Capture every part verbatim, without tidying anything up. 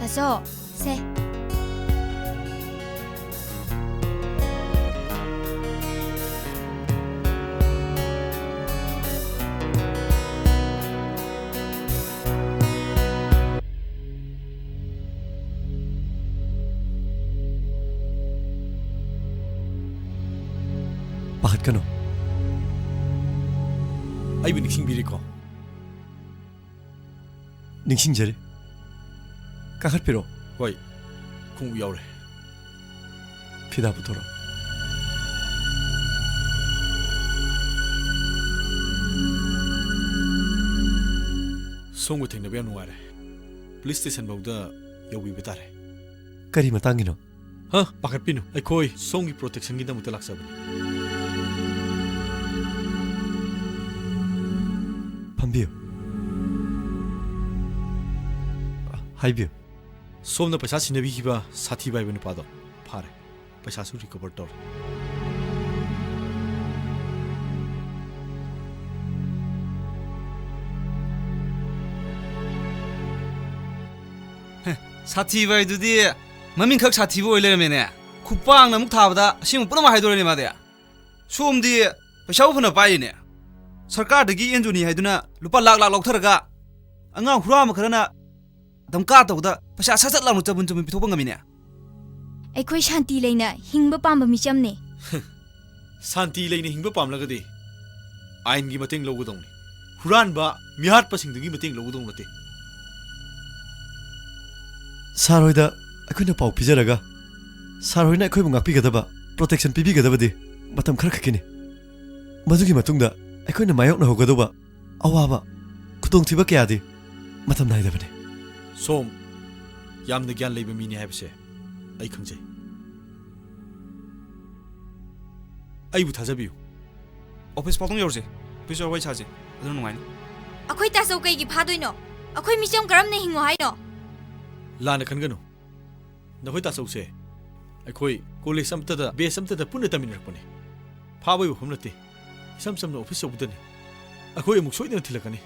ꯇꯥꯆꯧ, ꯁꯦ꯫ ꯄꯥꯈꯠꯀꯅꯨ꯫ ꯑꯩꯕꯨ ꯅꯤꯡꯁꯤꯡꯕꯤꯔꯤꯀꯣ? ꯅꯤꯡꯁꯤꯡꯖꯔꯤ꯫ ꯀꯥꯈꯠꯄꯤꯔꯣ꯫ ꯍꯣꯏ, ꯈꯣꯡꯎꯞ ꯌꯥꯎꯔꯦ꯫ ꯐꯤꯗꯥ ꯄꯨꯊꯣꯔꯛꯑꯣ꯫ ꯁꯣꯝꯒ ꯊꯦꯡꯅꯕ ꯌꯥꯝ ꯅꯨꯡꯉꯥꯏꯔꯦ꯫ ꯄꯨꯂꯤꯁ ꯁ꯭ꯇꯦꯁꯟ ꯐꯥꯎꯗ ꯌꯧꯕꯤꯕ ꯇꯥꯔꯦ꯫ ꯀꯔꯤ ꯃꯇꯥꯡꯒꯤꯅꯣ? ꯍꯥ? ꯄꯥꯈꯠꯄꯤꯅꯨ, ꯑꯩꯈꯣꯏ ꯁꯣꯝꯒꯤ ꯄ꯭ꯔꯣꯇꯦꯛꯁꯟꯒꯤꯗꯃꯛꯇ ꯂꯥꯛꯆꯕꯅꯤ꯫ ꯐꯝꯕꯤꯌꯨ꯫ ꯍꯥꯏꯕꯤꯌꯨ꯫ ꯁꯣꯝꯅ ꯄꯩꯁꯥ ꯁꯤꯟꯅꯕꯤꯈꯤꯕ ꯁꯥꯊꯤ ꯄꯥꯏꯕ ꯅꯨꯄꯥꯗꯣ ꯐꯥꯔꯦ꯫ ꯄꯩꯁꯥꯁꯨ ꯔꯤꯀꯣꯚꯔ ꯇꯧꯔꯦ꯫ ꯍꯦ, ꯁꯥꯊꯤꯕ ꯍꯥꯏꯗꯨꯗꯤ ꯃꯃꯤꯡꯈꯛ ꯁꯥꯊꯤꯕ ꯑꯣꯏ ꯂꯩꯔꯝꯃꯦꯅꯦ꯫ ꯈꯨꯄꯥꯛꯅ ꯑꯃꯨꯛ ꯊꯥꯕꯗ ꯑꯁꯦꯡꯕ ꯄꯨꯝꯅꯃꯛ ꯍꯥꯏꯗꯣꯔꯛꯏꯅꯦ ꯃꯥꯗꯤ꯫ ꯁꯣꯝꯗꯤ ꯄꯩꯁꯥꯕꯨ ꯐꯅ ꯄꯥꯏꯔꯤꯅꯦ꯫ ꯁꯔꯀꯥꯔꯗꯒꯤ ꯑꯦꯟ ꯖꯤ ꯑꯣꯅꯤ ꯍꯥꯏꯗꯨꯅ ꯂꯨꯄꯥ ꯂꯥꯛ ꯂꯥꯛ ꯂꯧꯊꯔꯒ ꯑꯉꯥꯡ ꯍꯨꯔꯥꯟꯕ ꯈꯔꯅ ꯙꯝꯀꯥ ꯇꯧꯕꯗ ꯄꯩꯁꯥ ꯁꯠ ꯁꯠ ꯂꯥꯎꯅ ꯆꯕꯨꯟ ꯆꯕꯨꯟ ꯄꯤꯊꯣꯛꯄ ꯉꯝꯃꯤꯅꯦ꯫ ꯑꯩꯈꯣꯏ ꯁꯥꯟꯇꯤ ꯂꯩꯅ ꯍꯤꯡꯕ ꯄꯥꯝꯕ ꯃꯤꯆꯝꯅꯦ꯫ ꯁꯥꯟꯇꯤ ꯂꯩꯅ ꯍꯤꯡꯕ ꯄꯥꯝꯂꯒꯗꯤ ꯑꯥꯏꯟꯒꯤ ꯃꯇꯦꯡ ꯂꯧꯒꯗꯧꯅꯤ꯫ ꯍꯨꯔꯥꯟꯕ, ꯃꯤꯍꯥꯠꯄꯁꯤꯡꯗꯨꯒꯤ ꯃꯇꯦꯡ ꯂꯧꯒꯗꯧ ꯅꯠꯇꯦ꯫ ꯁꯥꯔ ꯍꯣꯏꯗ ꯑꯩꯈꯣꯏꯅ ꯄꯥꯎ ꯄꯤꯖꯔꯒ ꯁꯥꯔ ꯍꯣꯏꯅ ꯑꯩꯈꯣꯏꯕꯨ ꯉꯥꯛꯄꯤꯒꯗꯕ, ꯄ꯭ꯔꯣꯇꯦꯛꯁꯟ ꯄꯤꯕꯤꯒꯗꯕꯗꯤ ꯃꯇꯝ ꯈꯔ ꯈꯛꯀꯤꯅꯤ꯫ ꯃꯗꯨꯒꯤ ꯃꯇꯨꯡꯗ ꯑꯩꯈꯣꯏꯅ ꯃꯥꯌꯣꯛꯅꯍꯧꯒꯗꯧꯕ ꯑꯋꯥꯕ, ꯈꯨꯗꯣꯡꯊꯤꯕ ꯀꯌꯥꯗꯤ ꯃꯇꯝ ꯅꯥꯏꯗꯕꯅꯤ꯫ ꯁꯣꯝ, ꯌꯥꯝꯅ ꯒ꯭ꯌꯥꯟ ꯂꯩꯕ ꯃꯤꯅꯤ ꯍꯥꯏꯕꯁꯦ ꯑꯩ ꯈꯪꯖꯩ꯫ ꯑꯩꯕꯨ ꯊꯥꯖꯕꯤꯌꯨ꯫ ꯑꯣꯐꯤꯁ ꯐꯥꯎꯗꯪ ꯌꯧꯔꯁꯦ꯫ ꯑꯣꯐꯤꯁ ꯌꯧꯔ ꯋꯥꯔꯤ ꯁꯥꯁꯦ꯫ ꯑꯗꯨꯅ ꯅꯨꯡꯉꯥꯏꯅꯤ꯫ ꯑꯩꯈꯣꯏ ꯇꯥꯆꯧ ꯀꯩꯒꯤ ꯐꯥꯗꯣꯏꯅꯣ? ꯑꯩꯈꯣꯏ ꯃꯤꯆꯝ ꯀꯔꯝꯅ ꯍꯤꯡꯉꯣ ꯍꯥꯏꯅꯣ? ꯂꯥꯟꯅ ꯈꯟꯒꯅꯨ꯫ ꯅꯈꯣꯏ ꯇꯥꯆꯧꯁꯦ ꯑꯩꯈꯣꯏ ꯀꯣꯂꯦꯖ ꯑꯃꯠꯇꯗ, ꯕꯦꯆ ꯑꯃꯠꯇꯗ ꯄꯨꯟꯅ ꯇꯝꯃꯤꯟꯅꯔꯛꯄꯅꯤ꯫ ꯐꯥꯕꯒꯤ ꯋꯥꯐꯝ ꯅꯠꯇꯦ꯫ ꯏꯁꯝ ꯆꯝꯅ ꯑꯣꯐꯤꯁ ꯌꯧꯕꯗꯅꯤ꯫ ꯑꯩꯈꯣꯏ ꯑꯃꯨꯛ ꯁꯣꯏꯗꯅ ꯊꯤꯜꯂꯛꯀꯅꯤ꯫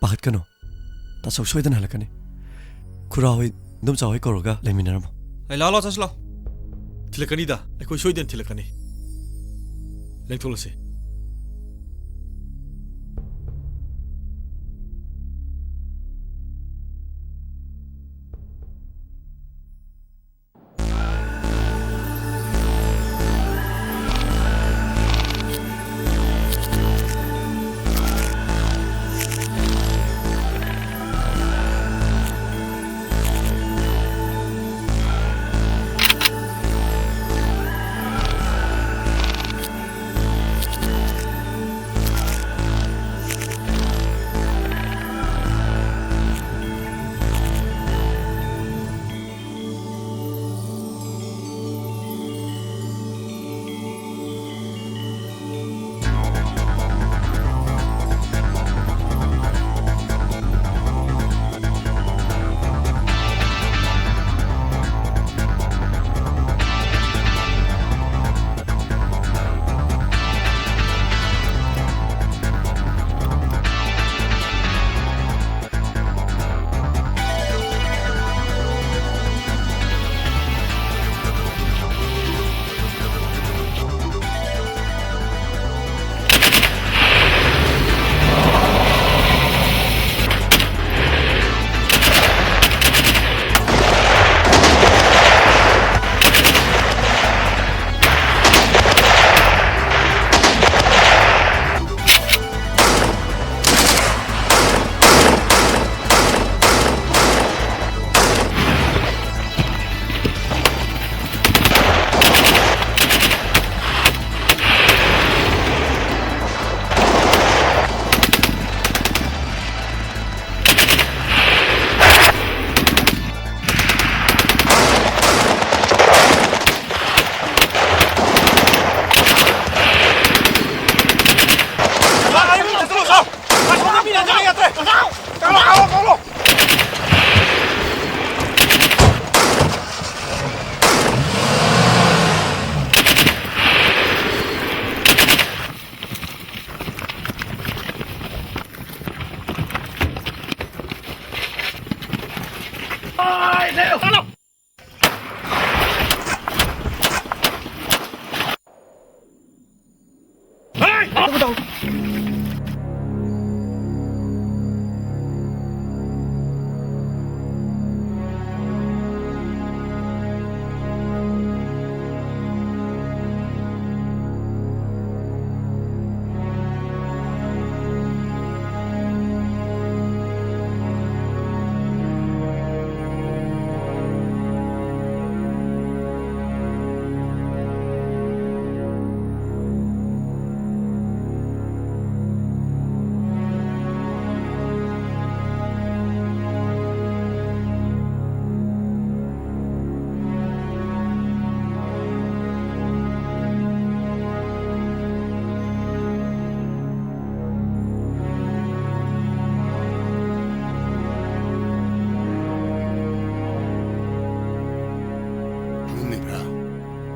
ꯄꯥꯈꯠꯀꯅꯨ꯫ ꯇꯥꯆꯧ ꯁꯣꯏꯗꯅ ꯍꯜꯂꯛꯀꯅꯤ꯫ ꯈꯨꯔꯥ ꯍꯣꯏ, ꯏꯗꯣꯝꯆꯥ ꯍꯣꯏ ꯀꯧꯔꯒ ꯂꯩꯃꯤꯟꯅꯔꯝꯃꯣ꯫ ꯑꯩ ꯂꯥꯛꯑꯣ, ꯂꯥꯛꯑꯣ, ꯆꯠꯁꯤ ꯂꯥꯛꯑꯣ꯫ ꯊꯤꯜꯂꯛꯀꯅꯤꯗ, ꯑꯩꯈꯣꯏ ꯁꯣꯏꯗꯅ ꯊꯤꯜꯂꯛꯀꯅꯤ꯫ ꯂꯦꯡꯊꯣꯛꯂꯁꯤ꯫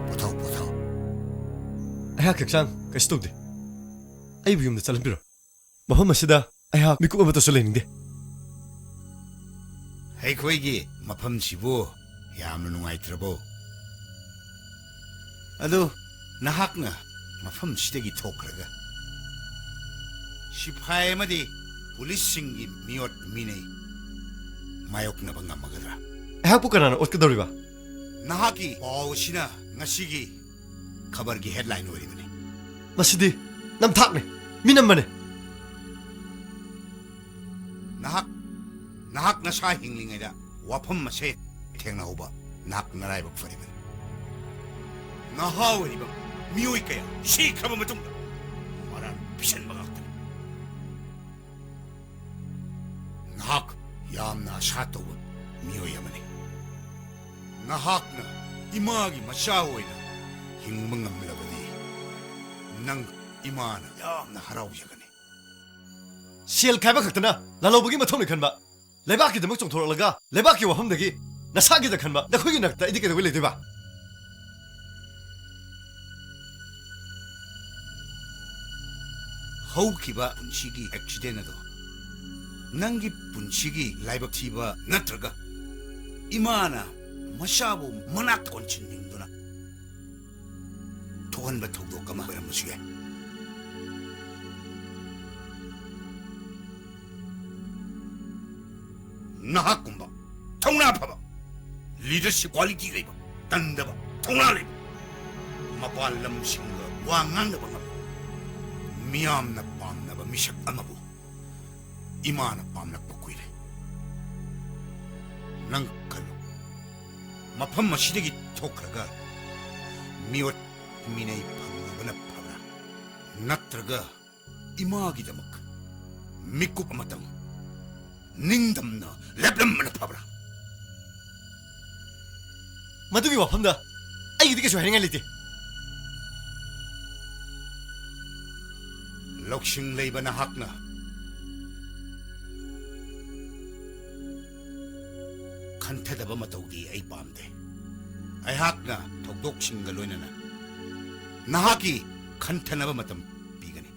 ꯄꯣꯊꯥꯎ, ꯄꯣꯊꯥꯎ꯫ ꯑꯩꯍꯥꯛꯀꯤ ꯍꯛꯆꯥꯡ ꯀꯩꯁꯨ ꯇꯧꯗꯦ꯫ ꯑꯩꯕꯨ ꯌꯨꯝꯗ ꯆꯠꯍꯟꯕꯤꯔꯣ꯫ ꯃꯐꯝ ꯑꯁꯤꯗ ꯑꯩꯍꯥꯛ ꯃꯤꯀꯨꯞ ꯑꯃꯠꯇꯁꯨ ꯂꯩꯅꯤꯡꯗꯦ꯫ ꯑꯩꯈꯣꯏꯒꯤ ꯃꯐꯝꯁꯤꯕꯨ ꯌꯥꯝꯅ ꯅꯨꯡꯉꯥꯏꯇ꯭ꯔꯕꯣ? ꯑꯗꯨ ꯅꯍꯥꯛꯅ ꯃꯐꯝꯁꯤꯗꯒꯤ ꯊꯣꯛꯈ꯭ꯔꯒ ꯁꯤꯐꯥꯏ ꯑꯃꯗꯤ ꯄꯨꯂꯤꯁꯁꯤꯡꯒꯤ ꯃꯤꯑꯣꯠ ꯃꯤꯅꯩ ꯃꯥꯌꯣꯛꯅꯕ ꯉꯝꯃꯒꯗ꯭ꯔꯥ? ꯑꯩꯍꯥꯛꯄꯨ ꯀꯅꯥꯅ ꯑꯣꯠꯀꯗꯧꯔꯤꯕ? ꯅꯍꯥꯛꯀꯤ ꯄꯥꯎ ꯑꯁꯤꯅ ꯉꯁꯤꯒꯤ ꯈꯕꯔꯒꯤ headline ꯑꯣꯏꯔꯤꯕꯅꯤ꯫ ꯃꯁꯤꯗꯤ ꯅꯝꯊꯥꯛꯅꯤ, ꯃꯤꯅꯝꯕꯅꯤ꯫ ꯅꯍꯥꯛ, ꯅꯍꯥꯛ ꯅꯁꯥ ꯍꯤꯡꯂꯤꯉꯩꯗ ꯋꯥꯐꯝ ꯑꯁꯦ ꯊꯦꯡꯅꯍꯧꯕ ꯅꯍꯥꯛ ꯅꯔꯥꯏꯕꯛ ꯐꯔꯤꯕꯅꯤ꯫ ꯅꯍꯥ ꯑꯣꯏꯔꯤꯕ ꯃꯤꯑꯣꯏ ꯀꯌꯥ ꯁꯤꯈ꯭ꯔꯕ ꯃꯇꯨꯡꯗ ꯃꯔꯥꯜ ꯄꯤꯁꯟꯕ ꯉꯥꯛꯇꯅꯤ꯫ ꯅꯍꯥꯛ ꯌꯥꯝꯅ ꯑꯁꯥ ꯇꯧꯕ ꯃꯤꯑꯣꯏ ꯑꯃꯅꯤ꯫ ꯅꯍꯥꯛꯅ ꯏꯃꯥꯒꯤ ꯃꯆꯥ ꯑꯣꯏꯅ ꯍꯤꯡꯕ ꯉꯝꯂꯕꯗꯤ ꯅꯪ ꯏꯃꯥꯅ ꯌꯥꯝꯅ ꯍꯔꯥꯎꯖꯒꯅꯤ꯫ ꯁꯦꯜ ꯈꯥꯏꯕ ꯈꯛꯇꯅ ꯂꯥꯜꯍꯧꯕꯒꯤ ꯃꯊꯧꯅꯤ ꯈꯟꯕ, ꯂꯩꯕꯥꯛꯀꯤꯗꯃꯛ ꯆꯣꯡꯊꯣꯔꯛꯂꯒ ꯂꯩꯕꯥꯛꯀꯤ ꯋꯥꯐꯝꯗꯒꯤ ꯅꯁꯥꯒꯤꯗ ꯈꯟꯕ ꯅꯈꯣꯏꯒꯤ ꯅꯥꯛꯇ ꯑꯩꯗꯤ ꯀꯩꯗꯧꯕꯩ ꯂꯩꯗꯣꯏꯕ? ꯍꯧꯈꯤꯕ ꯄꯨꯟꯁꯤꯒꯤ accident ꯑꯗꯣ ꯅꯪꯒꯤ ꯄꯨꯟꯁꯤꯒꯤ ꯂꯥꯏꯕꯛ ꯊꯤꯕ ꯅꯠꯇ꯭ꯔꯒ ꯏꯃꯥꯅ ꯃꯆꯥꯕꯨ ꯃꯅꯥꯛꯇ ꯀꯣꯟꯁꯤꯟꯅꯤꯡꯗꯨꯅ ꯊꯣꯛꯍꯟꯕ ꯊꯧꯗꯣꯛ ꯑꯃ ꯑꯣꯏꯔꯝꯕꯁꯨ ꯌꯥꯏ꯫ ꯅꯍꯥꯛꯀꯨꯝꯕ ꯊꯧꯅꯥ ꯐꯕ, ꯂꯤꯗꯔꯁꯤꯞ ꯀ꯭ꯋꯥꯂꯤꯇꯤ ꯂꯩꯕ, ꯇꯟꯗꯕ, ꯊꯧꯅꯥ ꯂꯩꯕ, ꯃꯄꯥꯟ ꯂꯝꯁꯤꯡꯒ ꯋꯥ ꯉꯥꯡꯅꯕ ꯉꯝꯕ, ꯃꯤꯌꯥꯝꯅ ꯄꯥꯝꯅꯕ ꯃꯤꯁꯛ ꯑꯃꯕꯨ ꯏꯃꯥꯅ ꯄꯥꯝꯂꯛꯄ ꯀꯨꯏꯔꯦ꯫ ꯅꯪ ꯈꯜꯂꯨ, ꯃꯐꯝ ꯑꯁꯤꯗꯒꯤ ꯊꯣꯛꯈ꯭ꯔꯒ ꯃꯤꯑꯣꯠ ꯃꯤꯅꯩ ꯐꯪꯂꯨꯕꯅ ꯐꯕ꯭ꯔꯥ? ꯅꯠꯇ꯭ꯔꯒ ꯏꯃꯥꯒꯤꯗꯃꯛ ꯃꯤꯀꯨꯞ ꯑꯃꯇꯪ ꯅꯤꯡꯗꯝꯅ ꯂꯦꯞꯂꯝꯕꯅ ꯐꯕ꯭ꯔꯥ? ꯃꯗꯨꯒꯤ ꯋꯥꯐꯝꯗ ꯑꯩꯒꯤꯗꯤ ꯀꯩꯁꯨ ꯍꯥꯏꯅꯤꯡꯉꯥꯏ ꯂꯩꯇꯦ꯫ ꯂꯧꯁꯤꯡ ꯂꯩꯕ ꯅꯍꯥꯛꯅ ꯈꯟꯊꯗꯕ ꯃꯇꯧꯗꯤ ꯑꯩ ꯄꯥꯝꯗꯦ꯫ ꯑꯩꯍꯥꯛꯅ ꯊꯧꯗꯣꯛꯁꯤꯡꯒ ꯂꯣꯏꯅꯅ ꯅꯍꯥꯛꯀꯤ ꯈꯟꯊꯅꯕ ꯃꯇꯝ ꯄꯤꯒꯅꯤ꯫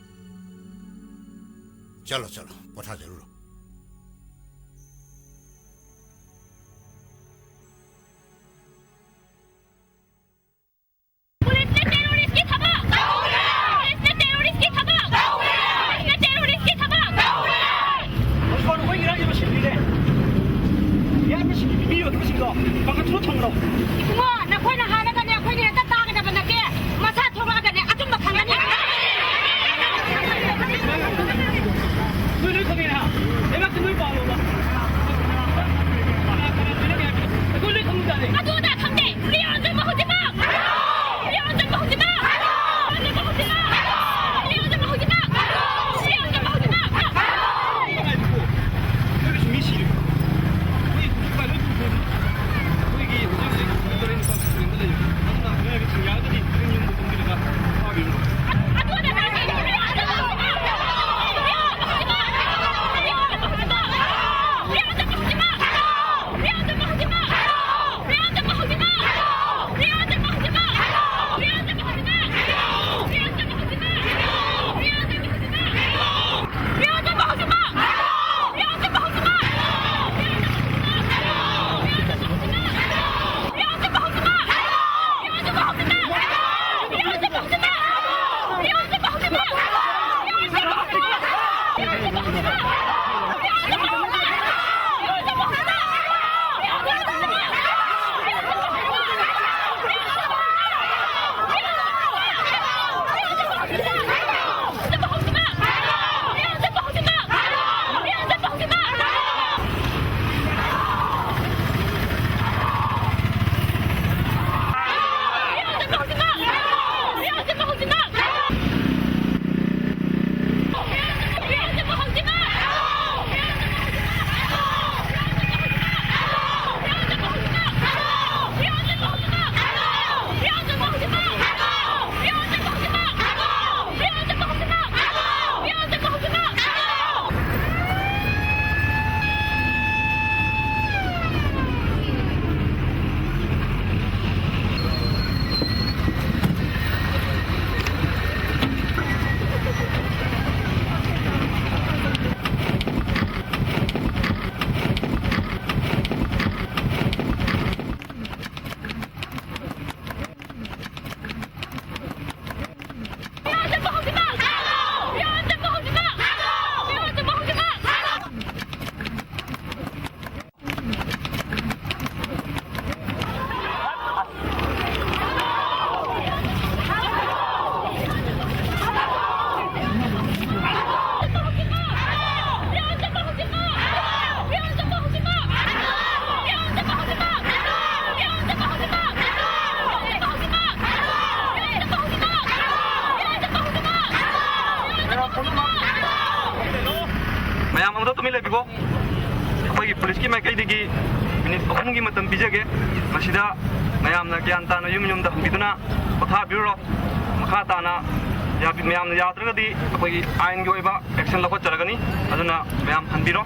ꯆꯠꯂꯣ, ꯆꯠꯂꯣ, ꯄꯣꯊꯥꯖꯔꯨꯔꯣ꯫ ꯄꯨꯂꯤꯁꯅ ꯇꯦꯔꯣꯔꯤꯁꯀꯤ ꯊꯕꯛ ꯇꯧꯔꯦ! ꯄꯨꯂꯤꯁꯅ ꯇꯦꯔꯣꯔꯤꯁꯀꯤ ꯊꯕꯛ ꯇꯧꯔꯦ! ꯄꯨꯂꯤꯁꯅ ꯇꯦꯔꯣꯔꯤꯁꯀꯤ ꯊꯕꯛ ꯇꯧꯔꯦ! ꯍꯧꯖꯤꯛꯐꯥꯎ ꯅꯈꯣꯏ ꯏꯔꯥꯡꯒꯤ ꯃꯁꯤꯡ ꯄꯤꯔꯦ꯫ ꯏꯔꯥꯡꯒꯤ ꯃꯁꯤꯡ ꯄꯤꯕꯤꯔꯤꯕ ꯊꯕꯛꯁꯤꯡꯗꯣ ꯄꯥꯡꯒꯠꯇꯨꯅ ꯊꯝꯈ꯭ꯔꯣ꯫ ꯏꯕꯨꯡꯉꯣ, ꯅꯈꯣꯏꯅ ꯍꯥꯏꯔꯒꯅꯦ ꯑꯩꯈꯣꯏꯅ ꯍꯦꯛꯇ ꯇꯥꯒꯗꯕ ꯅꯠꯇꯦ꯫ ꯃꯁꯥ ꯊꯣꯛꯂꯛꯑꯒꯅꯦ ꯑꯆꯨꯝꯕ ꯈꯪꯒꯅꯤ꯫ ꯅꯣꯏ ꯂꯣꯏ ꯈꯪꯉꯦ ꯍꯥ? ꯂꯩꯕꯥꯛꯁꯤ ꯅꯣꯏ ꯄꯥꯜꯂꯣꯕ꯫ ꯀꯅꯥ ꯀꯅꯥ ꯂꯣꯏꯅꯒꯦ ꯍꯥꯏꯕꯗꯣ ꯑꯩꯈꯣꯏ ꯂꯣꯏ ꯈꯪꯕ ꯇꯥꯔꯦ꯫ ꯑꯗꯨ ꯑꯗꯥ ꯈꯪꯗꯦ꯫ ꯂꯤꯌꯣꯟ ꯆꯪꯕ ꯍꯧꯖꯤꯛꯃꯛ! ꯂꯤꯌꯣꯟ ꯆꯪꯕ ꯍꯧꯖꯤꯛꯃꯛ! ꯂꯤꯌꯣꯟ ꯆꯪꯕ ꯍꯧꯖꯤꯛꯃꯛ! ꯂꯤꯌꯣꯟ ꯆꯪꯕ ꯍꯧꯖꯤꯛꯃꯛ! ꯂꯤꯌꯣꯟ ꯆꯪꯕ ꯍꯧꯖꯤꯛꯃꯛ! ꯅꯣꯏꯒꯤꯁꯨ ꯃꯤ ꯁꯤꯔꯦ꯫ ꯑꯩꯈꯣꯏ ꯍꯧꯖꯤꯛ ꯂꯣꯏ ꯄꯨꯊꯣꯛꯑꯦ꯫ ꯑꯩꯈꯣꯏꯒꯤ ꯍꯧꯖꯤꯛ ꯍꯧꯖꯤꯛ ꯇꯔꯦꯠ ꯅꯤꯄꯥꯜ ꯁꯤꯛꯁ ꯂꯦꯟꯗ ꯂꯩꯔꯦ꯫ ꯑꯗꯨꯅ ꯅꯣꯏ ꯍꯧꯖꯤꯛ ꯌꯥꯔꯒꯗꯤ ꯅꯣꯏ ꯌꯨꯝꯗ ꯀꯨꯝꯕꯤꯔꯒ ꯐꯥꯕꯤꯔꯣ꯫ ꯃꯌꯥꯝ ꯑꯃꯨꯛꯇ ꯇꯨꯃꯤꯟ ꯂꯩꯕꯤꯀꯣ꯫ ꯑꯩꯈꯣꯏꯒꯤ ꯄꯨꯂꯤꯁꯀꯤ ꯃꯥꯏꯀꯩꯗꯒꯤ ꯃꯤꯅꯤꯠ ꯑꯍꯨꯝꯒꯤ ꯃꯇꯝ ꯄꯤꯖꯒꯦ꯫ ꯃꯁꯤꯗ ꯃꯌꯥꯝꯅ ꯒ꯭ꯌꯥꯟ ꯇꯥꯅ ꯌꯨꯝ ꯌꯨꯝꯗ ꯍꯟꯕꯤꯗꯨꯅ ꯄꯣꯊꯥꯕꯤꯔꯨꯔꯣ꯫ ꯃꯈꯥ ꯇꯥꯅ ꯌꯥꯕꯤ-, ꯃꯌꯥꯝꯅ ꯌꯥꯗ꯭ꯔꯒꯗꯤ ꯑꯩꯈꯣꯏꯒꯤ ꯑꯥꯏꯟꯒꯤ ꯑꯣꯏꯕ action ꯂꯧꯈꯠꯆꯔꯒꯅꯤ꯫ ꯑꯗꯨꯅ ꯃꯌꯥꯝ ꯍꯟꯕꯤꯔꯣ꯫